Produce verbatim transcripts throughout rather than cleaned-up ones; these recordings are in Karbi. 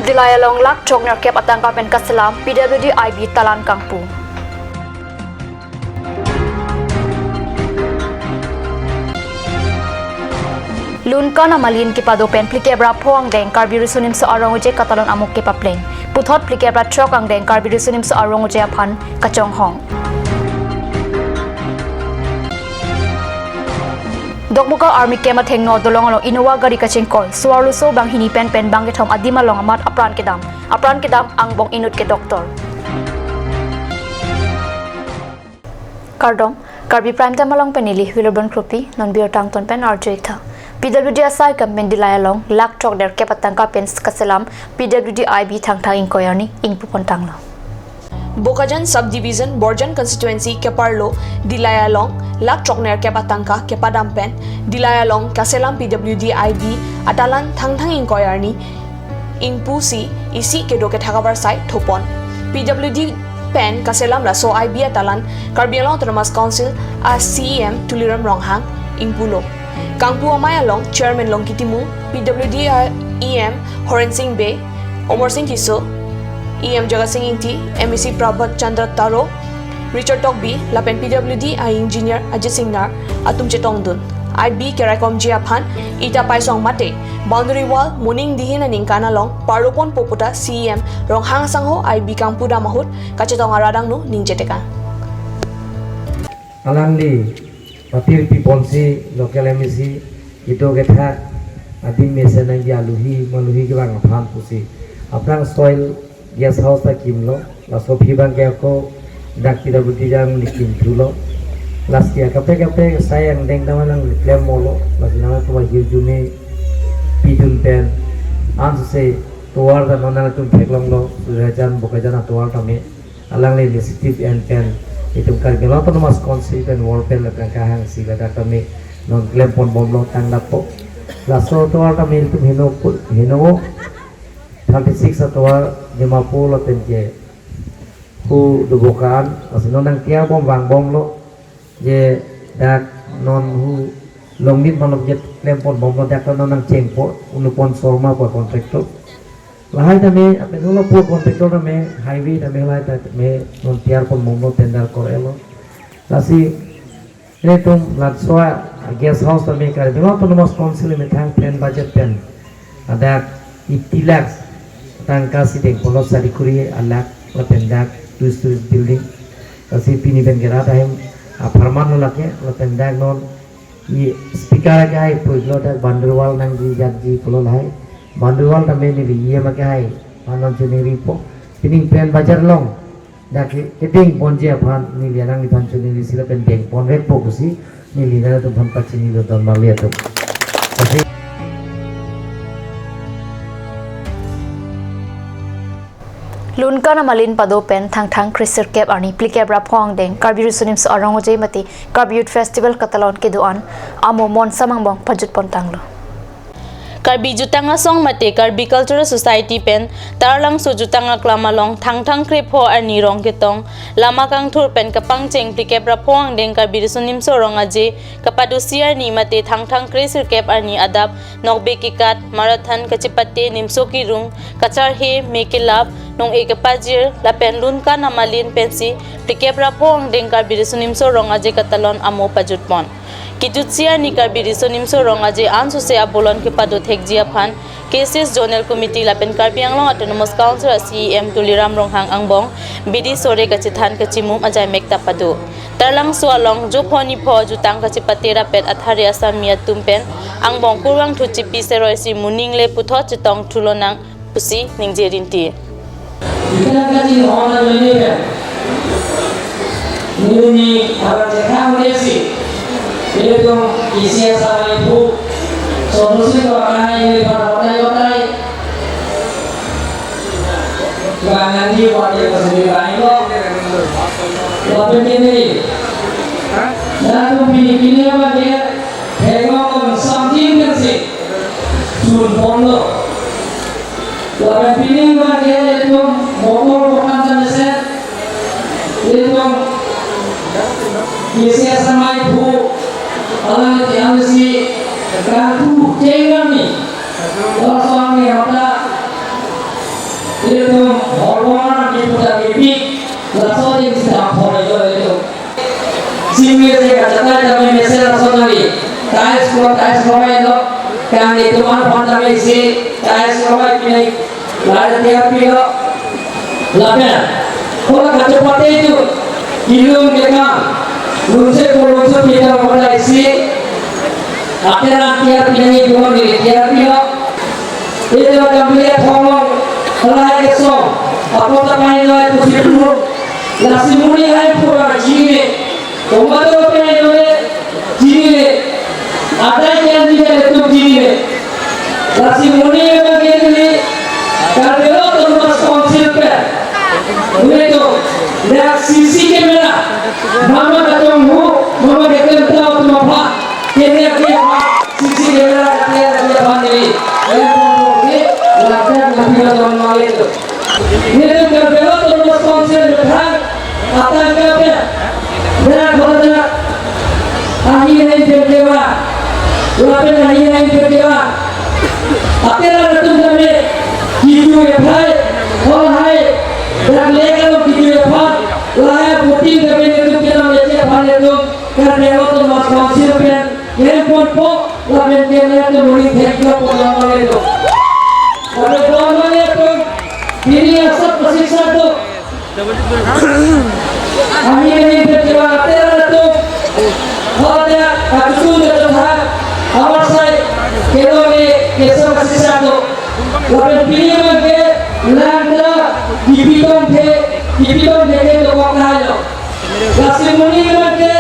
Dillai along lakh throk nerkep atangka pen kaselam P W D I B talan kangpu. Lunkan amalin kepado pen phlikep ra pho angdeng Karbi Riso Nimso Arong Uji katalon amo kepapleng. Puthot phlikep ra throk angdeng Karbi Riso Nimso Arong Uji aphan kachonghong. Dokmoka Army Camp athengno dolong along Innova gari kachingkoi, so-arloso banghini pen pen bangkethom adim along amat apran kedam. Apran kedam angbong inut ke doctor. Kardom, Karbi Prime Time along pen neli Wilbon Kropi, non birta angton pen arju-ik tha. P W D asai kam pen Dillai along lakh throk nerkep atangka pen kaselam P W D I B Thangthang ingkoi arni ingpupon tanglo. Bokajan Subdivision, Borjan Constituency keparlo Dillai along lakh throk nerkep atangka kepadam pen Dillai along kaselam P W D I B atalan Thangthang ingkoi arni ingpusi isi kedo kethak avarsai thopon. P W D pen kaselam laso I B atalan Karbi Anglong Autonomous Council a C E M Tuliram Ronghang ingpulo. Kangpu amei along Chairman Longki Timung, P W D a E M Horen Sing Bey, Omor Sing Tisso, E M Jagat Sing Ingti, M A C Prabhat Chandra Taro, Richard Tokbi lapen P W D a engineer Ajit Singnar atum chetongdun. I B keraikomji aphan ita paisong mate boundary wall moning dihin aningkan along parlopon puta C E M Ronghang asangho I B kangpudam ahut kachetong arat angno ningje tekang. Alangli patir piponsi local M A C kedo kethak adim mesen nangji aluhi maluhi kevang aphan pusi aphrang soil guest house ta kimlo, laso aphi abang ke ako dak P W D jang ni kimthulo. Lasi akaprek kaprek sai angdeng ta nangklem molo, lasi nangtum ahirjume pidun pen ansose tovar ta non nangtum theklonglo, Suriajan Bokajan atovar tame. Alangli initiative en pen itum Karbi Anglong Autonomous Council pen wall pen lapen kahangsi ladak tame non klemponbomlo tangdappo. Laso atovar tame itum heno pu-, heno thirty six atovar Dimapur lapen ke hu dobokan, lasi non nangtiarbom vangbomlo je dak non hu Longmit malom je klemponbomlo, dak non nangchengpo Unupon Sharma pu contractor. Lahai tame, apen hula pu contractor tame, highway tame lahai tame, non tiarponbomlo tender kor-elo. Lasi, netum laso a guest house tame Karbi Anglong Autonomous Council methang pen budget pen. Adak eighty lakhs tangka si dengponlo sari kuri alak lapen dak two stories building. Lasi pini pen ke rat ahem apharman lo lake, lapen dak non i speaker ke hai pulo dak boundary wall nangji jatji pulo lahai. Boundary wall tame neli E M ke hai, panon chuningripo. Pining pen bajar along dak ke-, kedengponji aphan neli alangliphan chuningrisi lapen dengponvekpo pusi neli nangtumphan pachinilo don marli atum. Lasi Lunkan amalin pado pen Thangthang kresirkep arni phlikep ra pho angdeng Karbi Riso Nimso Arong Uji mate Karbi Youth Festival katalon kedo-an amo Monsam angbong pajutpon tanglo. Karbi Jutang Asong mate Karbi Cultural Society pen Taralangso Jutang Aklam along Thangthang krepho arni rong ketong lama kangthur pen kapangcheng phlikep ra pho angdeng Karbi Riso Nimso Rong Aje kapadosi arni mate Thangthang kresirkep arni adap nokbe kekat, marathon kachepate, nimso kerung, kacharhe, me kelap, nong-e kepajir, lapen Lunkan amalin pensi phlikep ra pho angdeng Karbi Riso Nimso Rong Aje katalon amo pajutpon. Kejutsi arni Karbi Riso Nimso Rong Aje ansose abolon kepado thekji aphan K C S Zonal Committee lapen Karbi Anglong Autonomous Council a C E M Tuliram Ronghang angbong bidi sore kachethan kachimum ajaimek ta pado. Taralangso along jopho nipho jutang kachepate rapet athare asami atum pen angbong kurvangthu chipi seroisi moning le puthot chetongthu lonang pusi ningje rinti. Kita kaji hona joni pen. Nini para cekha mesi. Ilitum isi asa ibu. Solusi ko akan ini para otai otai. Bangan di wajah sendiri lain lo. Lapen kini. Lalu pini pini apa dia? Hengong something kan sih. Sun pondo. Lapen pining ba dia ilitum bokol bokan dan set. Ilitum isi asa ibu. Alang iti amsi kartu cengkami. Kosong ni hota. Kachethang tame mesen ason nangji. Tiles ko tiles romai lo. Kang itum aphan tame isi tiles romai pinai. Lada tiar pilo. Lapen. Kola kachepate itu. Ilum kekang. Lungse ko lungse kita pada isi. Ateran tiar pinai dua ni tiar pilo. Ila kambili athorong, halahai kesong, apo ta pai noi pusi pulur, lasi monit hai pura jine, tomato pai noi jine, adai kian jine tu jine, lasi monit memang gini, Karbi Anglong Autonomous Council pen, monit tu, dak C C camera, mama katong hu, mama ketem tau tu mapha, kene ke ha, C C camera, kene ke ha ni, eh, pon pon ke, langkah lebih dalam malam itu. Ini tu Karbi Anglong Autonomous Council berhak, atas kape, dak hoda, ahi nahi berkewa, lapen ahi nahi berkewa. Ateran atum tame, kitu ephai, hol hai, dak legal kitu ephai, lahai putin tame netum kita mece ephai netum, Karbi Anglong Autonomous Council pen, Kempon po, lapen kena ke muni thek lo pon lo itu. Lapen pon lo itu, ini asap pasik satu. Ahi ini berkira ateran itu. Hoda katutu de tha, awar sai, kelo ni kesa pasik satu. Lapen pini mangke, langkla, dipitong the, dipitong the ke tokok nai lo. Lasi monit mangke,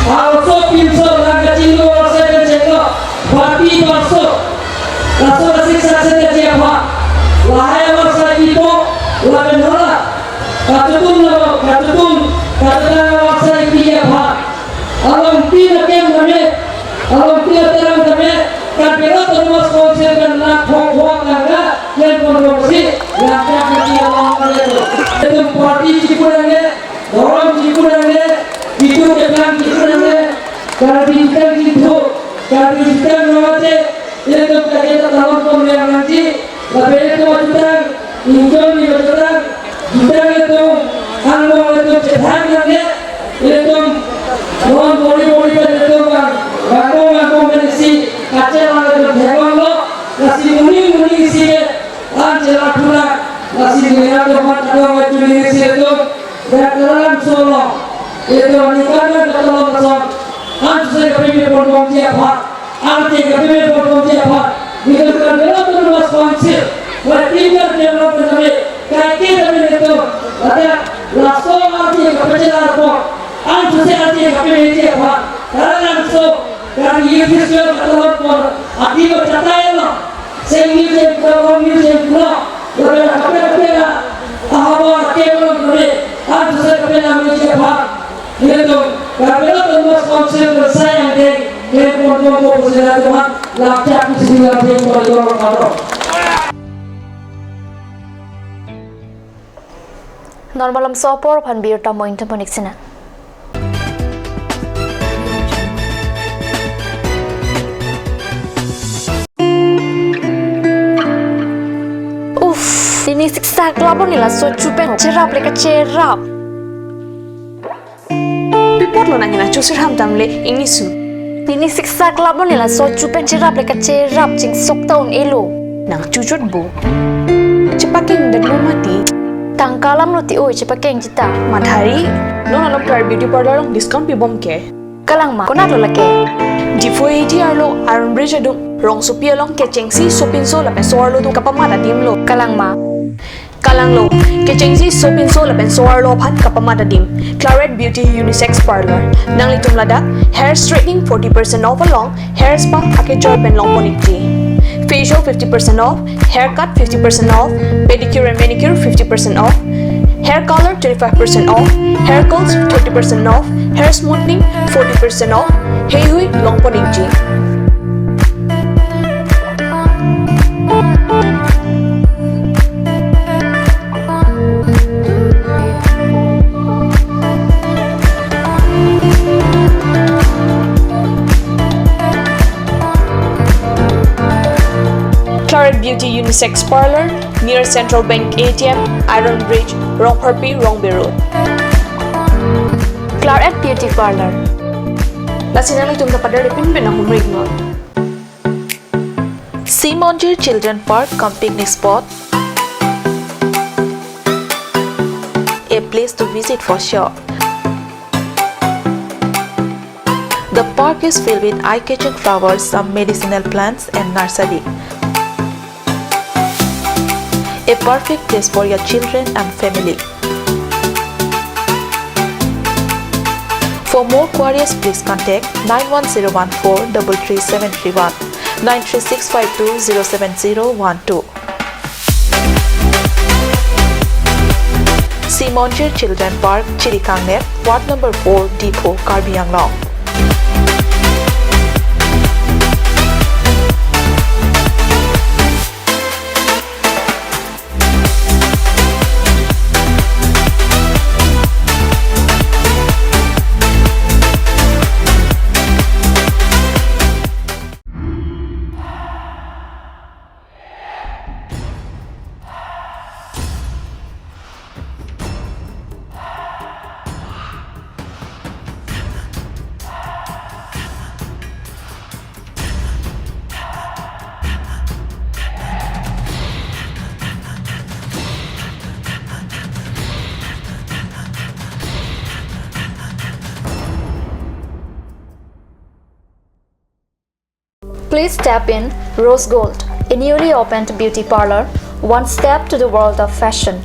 arloso pinso langkachinglu arloso pen cheklo, bati arloso, laso lasik sakse kaji apha, lahai arloso ipo, lapen hala, katutum lo, katutum, katutum arloso ipi apha, along tin akem tame, along tin ateram tame, Karbi Anglong Autonomous Council kan na khong khong langka, yang kontroversi, langka kaji along itu. Itu parti chipu nangne, Dhorom chipu nangne, kitu keplang chipu nangne, Karbi jitang chipu, Karbi jitang nangji, itu kaje ta talon pon yang nangji, lapen itu jutang, injon ni jutang, jutang itu, angbong itu chethang nangne, itu, non bori bori pen itu bang, bangkong bangkong pen isi, kache lang itu thekong lo, lasi muni muni isi ke, an chela thula, lasi ni ya to mat kadong itu ni isi itu, Dak Kalang solo, itu ni Kalang Kalang solo. Ansi kami pon pon ji apha, ansi kami pon pon ji apha. Itu kan belum terus konsep. Berarti kan dia belum terus. Kaki kami itu, ada laso ansi kami jalan pon. Ansi ansi kami ji apha. Kalang so, kami itu sudah Kalang pon. Ati berkata ya lo. Sing ni sing pulo, hong ni sing pulo. Lapen kaprek kaprek la, ahaba kemlong kore, ansi kaprek la misi apha. Nelitum, Karbi Anglong Autonomous Council bersai yang deng, yang pon pon ko pusila teman, lakchak pusila deng ko dong ko dong. Non malomso apor aphan birta mo ington ponik sina. Uff, pini siksak labon nila so chupen cherap le kacherap. Pi apotlo nang hena chusir ham damle ingni su. Pini siksak labon nila so chupen cherap le kacherap chingsok ta un-elo. Nang chuchut bo. Chepakeng det mo mati. Tangka alam lo ti oi chepakeng chita. Mathari. Non along Claret Beauty Parlour along discount pibom ke. Kalang ma, konat lo lake. Diphu A T arlo Iron Bridge adung rongsopi along kechengsi sopinso lapen so-arlo atum kapamat adim lo. Kalang ma. Kalang lo, kechengsi sopinso lapen so-arlo aphan kapamat adim. Claret Beauty Unisex Parlour. Nanglitum ladak hair straightening forty percent off along hair spa akejoi pen longpon ikji. Facial fifty percent off, haircut fifty percent off, pedicure and manicure fifty percent off, hair color twenty-five percent off, hair curls thirty percent off, hair smoothing forty percent off, heihui longpon ikji. Claret Beauty Unisex Parlour, near Central Bank A T M, Iron Bridge, Rongpharpi, Rongbe Road. Star Art Beauty Parlor. Lasi nanglitum ta pader pinpin ahum ring non. Simonjir Children Park cum picnic spot. A place to visit for sure. The park is filled with eye-catching flowers, some medicinal plants, and nursery. A perfect place for your children and family. For more queries, please contact nine one zero one four double three seven three one, nine three six five two zero seven zero one two. Simonjir Children Park, Chirikangnet, Ward number four, Diphu, Karbi Anglong. Please step in Rose Gold, a newly opened beauty parlor, one step to the world of fashion.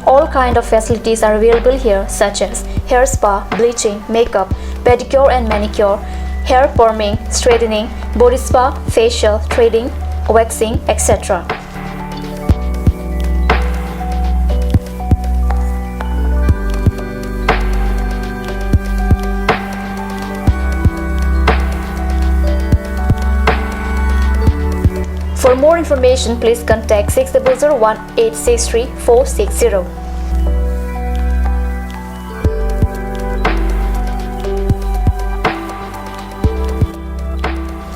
All kind of facilities are available here, such as hair spa, bleaching, makeup, pedicure and manicure, hair perming, straightening, body spa, facial, threading, waxing, et cetera. For more information, please contact six double zero one eight six three four six zero.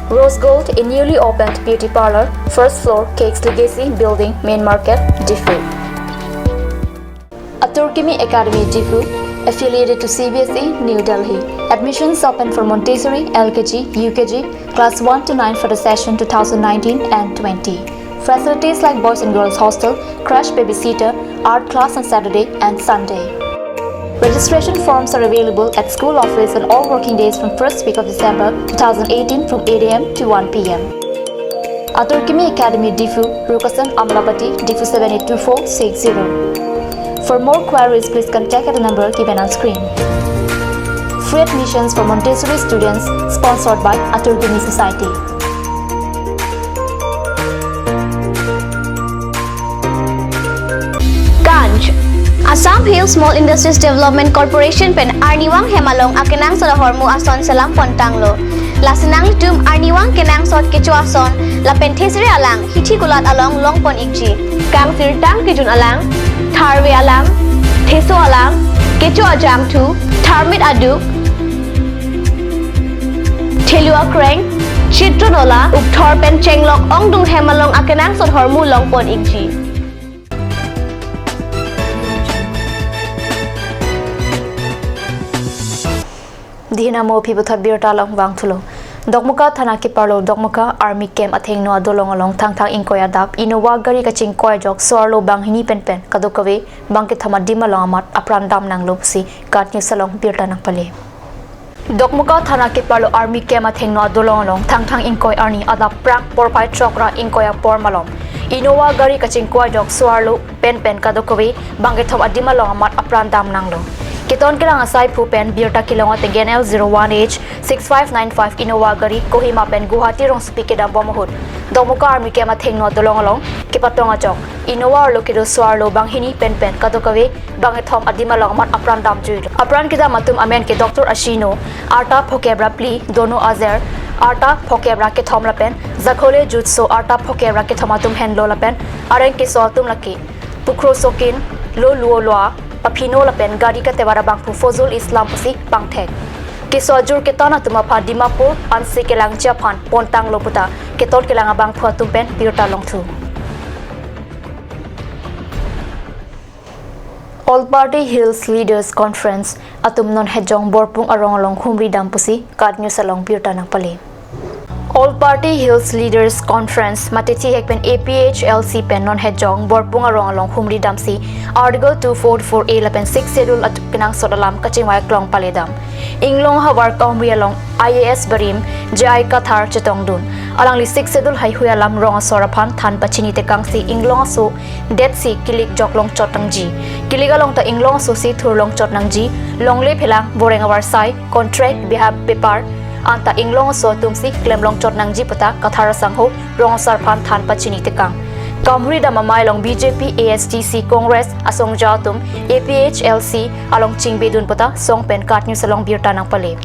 Rose Gold, a newly opened beauty parlor, first floor, Cakes Legacy Building, Main Market, Diphu. Atur Kimi Academy, Diphu, affiliated to C B S E, New Delhi. Admissions open for Montessori, L K G, U K G, class one to nine for the session two thousand nineteen and twenty. Facilities like boys and girls hostel, crash babysitter, art class on Saturday and Sunday. Registration forms are available at school office on all working days from first week of December two thousand eighteen from eight A M to one P M. Atur Kimi Academy, Diphu, Rukasan Amlapati, Diphu seven eight two four six zero. For more queries, please contact at the number given on screen. Free admissions for Montessori students, sponsored by Atur Kimi Society. Ganj. Assam Hill Small Industries Development Corporation pen arnivang hem along akenangsot ahormu ason selam pontanglo. Lasi nanglitum arnivang kenangsot kecho ason lapen thesere alang hithi kulat along longpon ikji. Kangsirtang kejun alang, tharve alang, theso alang, kecho ajangthu, tharmit aduk, thelu akreng, chitron ola, ukthor pen chenglok ongdung hem along akenangsot ahormu longpon ikji. Dihina mo aphi puthot birta along vangthulo. Dokmoka thana keparlo Dokmoka Army Camp athengno adolong along Thangthang ingkoi adap Innova gari kachingkoi ajok so-arlo banghini penpen kadokave bangkethom adim along amat apran damnanglo pusi KAT News along birta nangpale. Dokmoka thana keparlo Army Camp athengno adolong along Thangthang ingkoi arni adap prak porphai throk ra ingkoi apor malom Innova gari kachingkoi ajok so-arlo penpen kadokave bangkethom adim along amat apran damnanglo. Keton kelang asaiphu pen birta kelong ateng N L zero one H six five nine five Innova gari Kohima pen Guwahati rongsopi kedambom ahut Dokmoka Army Camp athengno adolong along kepatong ajok Innova arlo kedo so-arlo banghini penpen kadokave bangkethom adim along amat apran damjuilo. Apran kedam atum amen ke Doctor Ashino, arta phokep ra phli, Dono Azer, arta phokep ra kethom lapen Jakhole Jutso, arta phokep ra kethom atum henlo lapen areng keso atum lake Pukhro Sokin, Lo Luo Loa, Paphino lapen gari katevar abangphu Fozul Islam pusi pangthek. Keso ajur keton atum aphan Dimapur ansi kelangji aphan pontanglo puta ketot kelang abangphu atum pen birta longthu. All Party Hills Leaders Conference atum non hejong Borpung arong along humri dam pusi KAT News along birta nangpale. All Party Hills Leaders Conference mate chihek pen A P H L C pen non hejong Borpung arong along humri damsi Article two forty-four A lapen Sixth Schedule atum kenangsot alam kachingvai klong pale dam. Inglong havar Kaumri along I A S barim J I Kathar chetongdun. Alangli Sixth Schedule haihui alam rong asor aphan than pachini tekangsi inglong aso detsi kilik jok longchot nangji. Kilik along ta inglong aso si thur longchot nangji. Longle phelang boreng avarsai, contract, beha bepar anta inglong aso atumsi klem longchot nangji puta Kathar asangho rong asar aphan than pachini tekang. Kaumri dam amei along B J P, A S D C, Congress asongja atum A P H L C along chingbedun puta song pen KAT News along birta nangpale.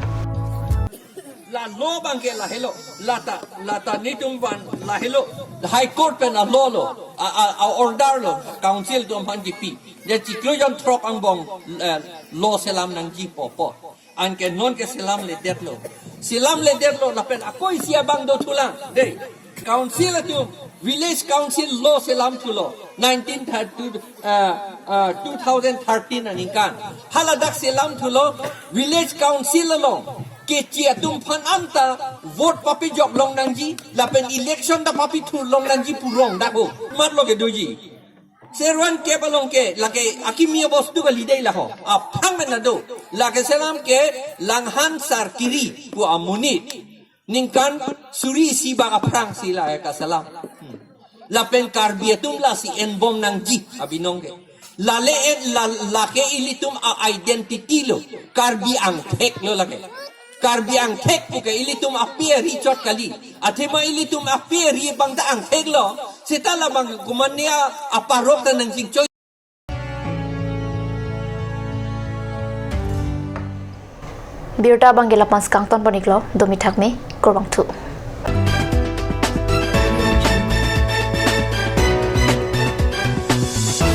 La law abangke lahelo, lata, lata netum van lahelo, High Court pen a law lo, a, a, a order lo, council atum aphan kipi. Ya chiklo jon throk angbong, eh, law selam nangji pu pu. Anke nonke selamledetlo. Selamledetlo lapen ako isi abang dothulang. Dei, council atum, village council law selamthulo. Nineteen thirty, uh, uh, two thousand thirteen aningkan. Haladak selamthulo, village council along kechi atum aphan anta vote papijok long nangji, lapen election ta papithur long nangji pu rong dak ho. Matlo ke doji. Serwan kep along ke, lake akimi abostu kali dei laho. Aphrang men ado. Lake selam ke Langhan Sarkiri pu amonit. Ningkan suri isi bak aphrangsi la kaselam. Hmm. Lapen Karbi atum lasi enbom nangji abinong ke. Lale en la, lake ilitum a-identity lo. Karbi angthek lo lake. Karbi angthek puke ilitum api ari chot kali. Athema ilitum api ari abang ta angthek lo. Seta labang kumania aparok ta nangchingchoi. Birta abangke lapu-an si kangton pon-iklo, domi thakme, kurvangthu.